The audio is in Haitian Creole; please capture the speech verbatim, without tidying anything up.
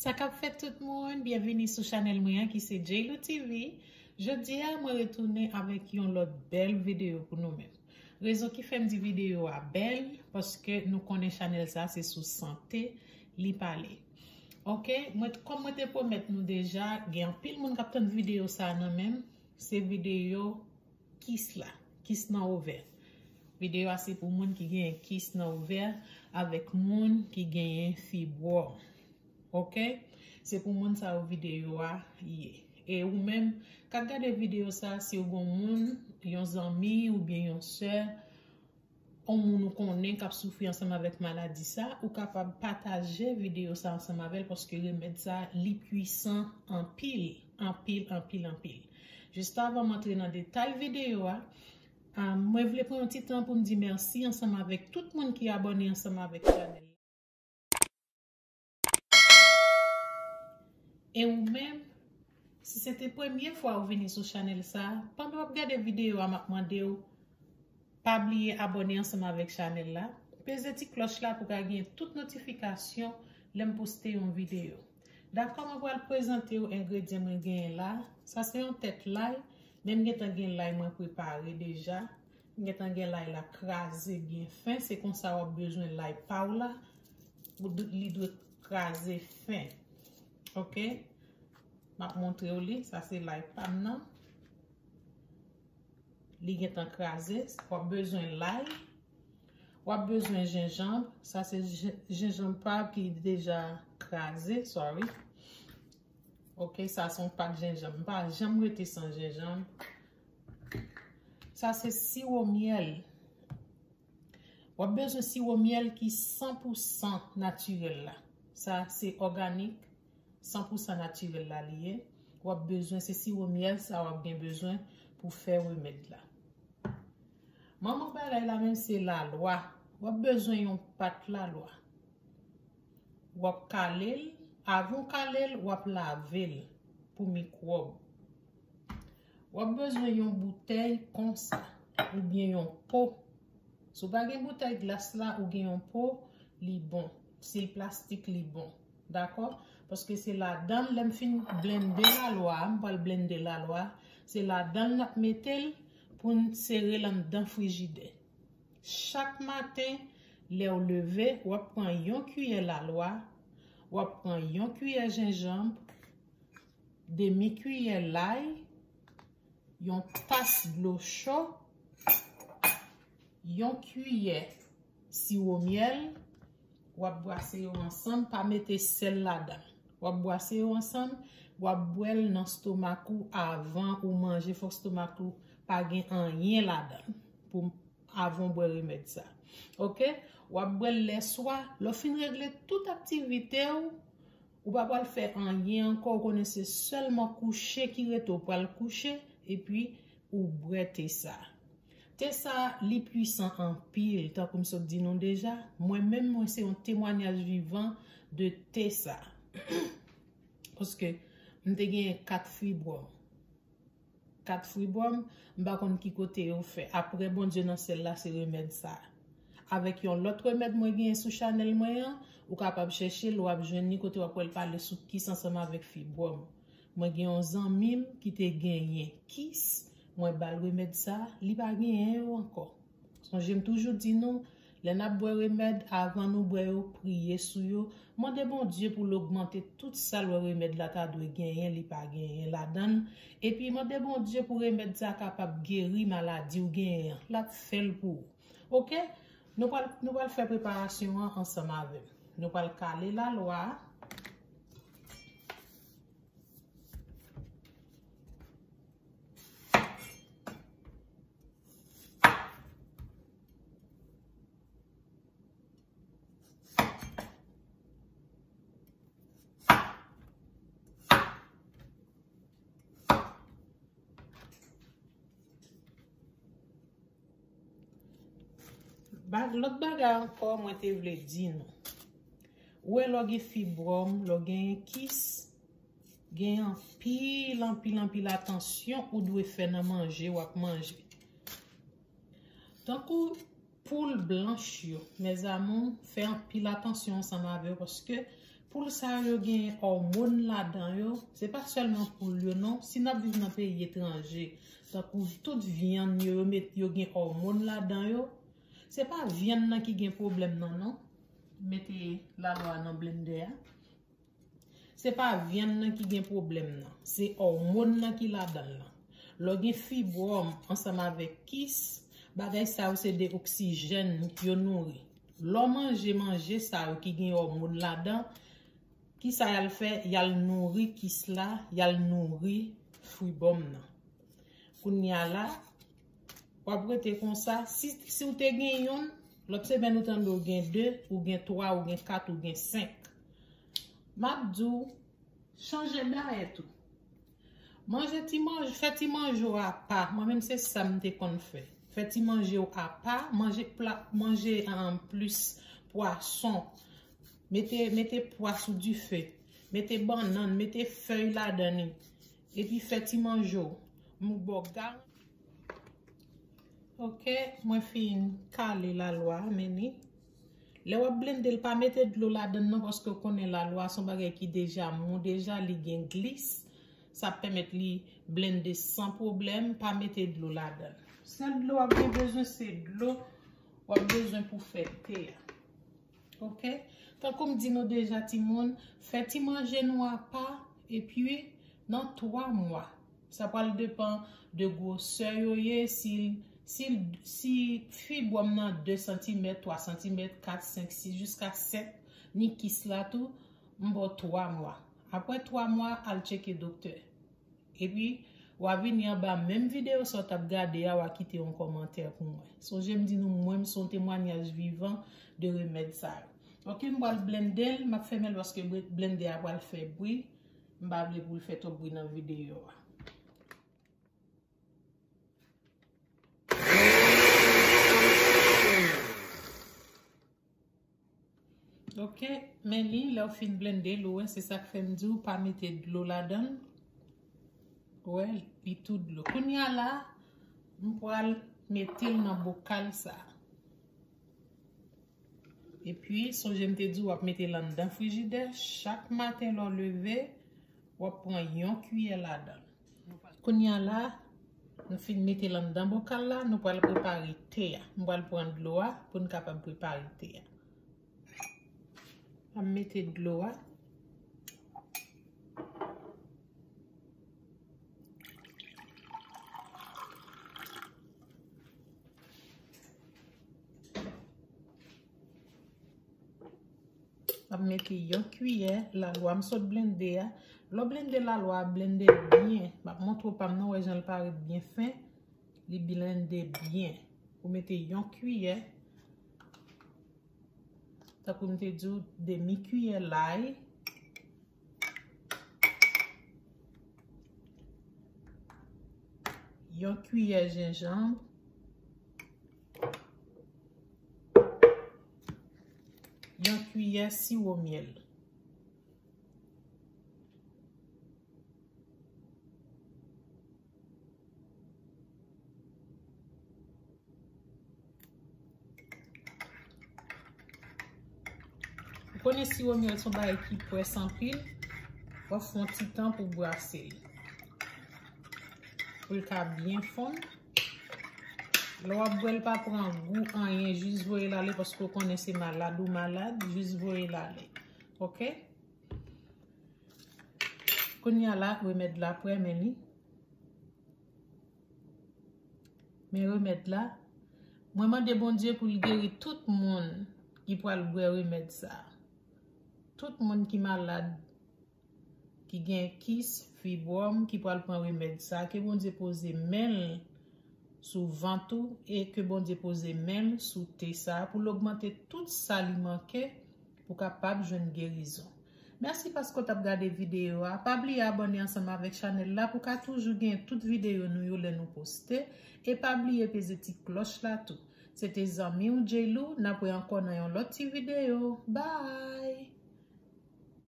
Sa k ap fèt tout moun, byenvini sou chanèl mwen an ki se J L O T V. Jodi a, mwen retounen avèk yon lòt bèl videyo pou nou menm. Rezon ki fè m di videyo a bèl, paske nou konnen chanèl sa se sou sante li pale. Oke, mwen, kòm mwen te pwomèt nou deja, gen anpil moun k ap tann videyo sa nan men m. Se videyo kis la, kis nan ovè. Videyo a se pou moun ki genyen kis nan ovè avèk moun ki genyen fibwòm. Oke? Se pou moun sa yo videyo a ye. E ou menm k ap gade videyo sa, si w gon moun, yon zanmi oubyen yon sè, yon moun ou konnen k ap soufri ansanm avèk maladi sa, ou kapab pataje videyo sa ansanm avè l paske remèd sa li pwisan anpil, anpil, anpil, anpil. Jis avan m antre nan detay videyo a, a, mwen vle pran yon ti tan pou m di mèsi ansanm avèk tout moun ki abòne ansanm avèk chanèl la. E ou menm, si se te premye fwa ou vini sou chanèl sa, pandan w ap gade videyo a, m ap mande w, pa bliye abòne ansanm avèk chanèl la. Peze ti klòch la pou w ka gen tout notifikasyon lè m poste yon videyo. Dakò, mwen pral prezante w engredyan mwen genyen la. Sa se yon tèt lay, men m gentan gen lay mwen prepare deja. M gentan gen lay la kraze byen fen. Se konsa w ap bezwen lay pa w la. Ou d-, li dwe kraze fen. Oke? M ap montre w li. Sa se lay pa m nan. Li gentan kraze. W ap bezwen lay. W ap bezwen jenjanm. Sa se jen-, jenjanm pa ki deja kraze. Sorry. Oke, sa se yon pat jenjanm. M pa janm rete san jenjanm. Sa se siwo myèl. W ap bezwen siwo myèl ki san pou san natirèl la. Sa se òganik, san pou san natirèl la li ye. W ap bezwen, se siwo myèl sa w ap gen bezwen pou fè remèd la. Manman bagay la menm se lalwa. W ap bezwen yon pat lalwa. W ap kale l, avan w kale l, w ap lave l pou mikwòb. W ap bezwen yon boutèy konsa, oubyen yon po. Si w pa gen boutèy glas la, ou gen yon po, li bon. Si l plastik, li bon. Dakò? Paske se ladan l, lè m fin blende lalwa a, m pral blende lalwa a, se ladan l n ap mete l pou n sere l anndan frijidè. Chak maten, lè w leve, w ap pran yon kiyè lalwa, w ap pran yon kiyè jenjanm, demi kiyè lay, yon tas dlo cho, yon kiyè siwo myèl, w ap bwase yo ansanm, pa mete sèl ladan l. W ap bwase yo ansanm, w ap bwè l nan stomak ou avan ou manje. Fòk stomak ou pa gen anyen ladan l pou avan w bwè remèd sa. Oke? W ap bwè l lèswa, lè w fin regle tout aktivite w, ou pa pral fè anyen ankò, ou konnen se sèlman kouche ki rete w, pral kouche, epi ou bwè te sa. Te sa, li pwisan anpil, tankou m sot di nou deja, mwen menm, mwen se yon temwanyaj vivan de te sa. Paske m te genyen kat fibwòm. Kat fibwòm, m pa konn ki kote yo fè. Apre Bondye nan syèl la, se remèd sa. Avèk yon lòt remèd mwen genyen sou chanèl mwen an, ou kapab chèche l, w ap jwenn li kote w ap wè l pale sou kis ansanm avèk fibwòm. Mwen gen yon zanmi m ki te genyen kis, mwen ba l remèd sa, li pa genyen yo ankò. Sonje m toujou di nou, lè n ap bwè remèd, avan nou bwè yo, priye sou yo. Mande Bondye pou l ogmante tout sa l wè remèd la ta dwe genyen, li pa genyen ladan l. Epi mande Bondye pou remèd sa kapab geri maladi w genyen an. L ap fè l pou ou. Oke? Nou pral, nou pral fè preparasyon an ansanm avè m. Nou pral kale lalwa a. Ba-, lòt bagay ankò, mwen te vle di nou. Ou wè lè w gen fibwòm, lè w genyen kis, gen anpil, anpil, anpil atansyon ou dwe fè nan manje w ap manje. Tankou poul blanch yo, mes amours, fè anpil atansyon ansanm avè yo, paske Poul sa yo, yo gen òmòn ladan yo. Se pa sèlman poul yo non. Si n ap viv nan peyi etranje, tankou tout vyann yo, yo met, yo gen òmòn ladan yo. Se pa vyann nan ki gen pwoblèm nan non. Mete lalwa nan blendè a. Se pa vyann nan ki gen pwoblèm nan. Se òmòn nan ki ladan l lan. Lè w gen fibwòm ansanm avèk kis, bagay sa yo se de oksijèn yo nouri. Lè w manje manje sa yo ki gen òmòn ladan, kisa y al fè? Y al nouri kis la, y al nouri fibwòm nan. Kounye a la, w ap rete konsa. Si, si w te gen yonn, lòt semèn ou tande w gen de, ou gen twa, ou gen kat, ou gen senk. M ap di w, chanje dayèt ou. Manje ti manje, fè ti manje w apa. Mwen menm se sa m te konn fè. Fè ti manje w apa, manje pla, manje an plis pwason. Mete, mete pwa sou dife. Mete bannann, mete fèy ladan li. Epi fè ti manje w. M ba w garanti. Ok, mwen fin kale lalwa a, men li. Lè w ap blende l, pa mete dlo ladan l non, paske w konnen lalwa se yon bagay ki deja mou deja, li gen glis. Sa ap pèmèt li blende san pwoblèm, pa mete dlo ladan l. Sèl dlo w ap gen bezwen, se dlo w ap bezwen pou fè te a. Ok? Tankou m di nou deja, timoun, fè ti manje nou apa, epi nan twa mwa. Sa pral depann de gwosè yo ye, si, si, si fibwòm nan de santimèt, twa santimèt, kat, senk, sis, jiska sèt, ni kis la tou, m ba w twa mwa. Apre twa mwa, al tcheke doktè. Epi, w a vini anba menm videyo sa w t ap gade a, w a kite yon kòmantè pou mwen. Sonje m di nou, mwen, m se yon temwayaj vivan de remèd sa yo. Ok, m pral blende l, m ap fèmen l paske bre-, blende a pral fè bri. M pa vle pou l fè twòp bri nan videyo a. Ok, men li, lè w fin blende l, ou wè, se sa k fè m di w pa mete dlo ladan l. Ou wè, li tou dlo. Kounye a la, m pral mete l nan bokal sa. Epi, sonje m te di w ap mete l anndan frijidè. Chak maten lè w leve, w ap pran yon kiyè ladan l. Kounye a la, nou fin mete l anndan bokal la, nou pral prepare te a. M pral pran dlo a pou n kapab prepare te a. M ap mete dlo a. M ap mete yon kiyè lalwa m sot blende a. Lè w blende lalwa a, blende l byen. M ap montre w pa m nan, wè jan l parèt byen fen. Li blende byen. Ou mete yon kiyè. Tankou m te di w, demi kiyè lay. Yon kiyè jenjanm. Yon kiyè siwo myèl. Ou konnen siwo myèl se yon bagay ki près anpil, w ap fè yon ti tan pou w brase l. Pou l ka byen fonn. Lè w ap bwè l, pa pran gou anyen, jis voye l ale, paske w konnen se malad ou malad, jis voye l ale. Ok? Kounye a la, remèd la prè, men li. Men remèd la, mwen mande Bondye pou l geri tout moun ki pral bwè remèd sa. Tout moun ki malad, ki gen kis, fibwòm, ki pral pran remèd sa, ke Bondye poze men l sou vant ou e ke Bondye poze men l sou te sa pou l ogmante tout sa li manke pou kapab jwenn gerizon. Mèsi paske w t ap gade videyo a. Pa bliye abòne ansanm avèk chanèl la pou w ka toujou gen tout videyo nou yo lè nou poste. E pa bliye peze ti klòch la tou. Se te zanmi w J-Lou, n ap wè ankò nan yon lòt ti videyo. Bye!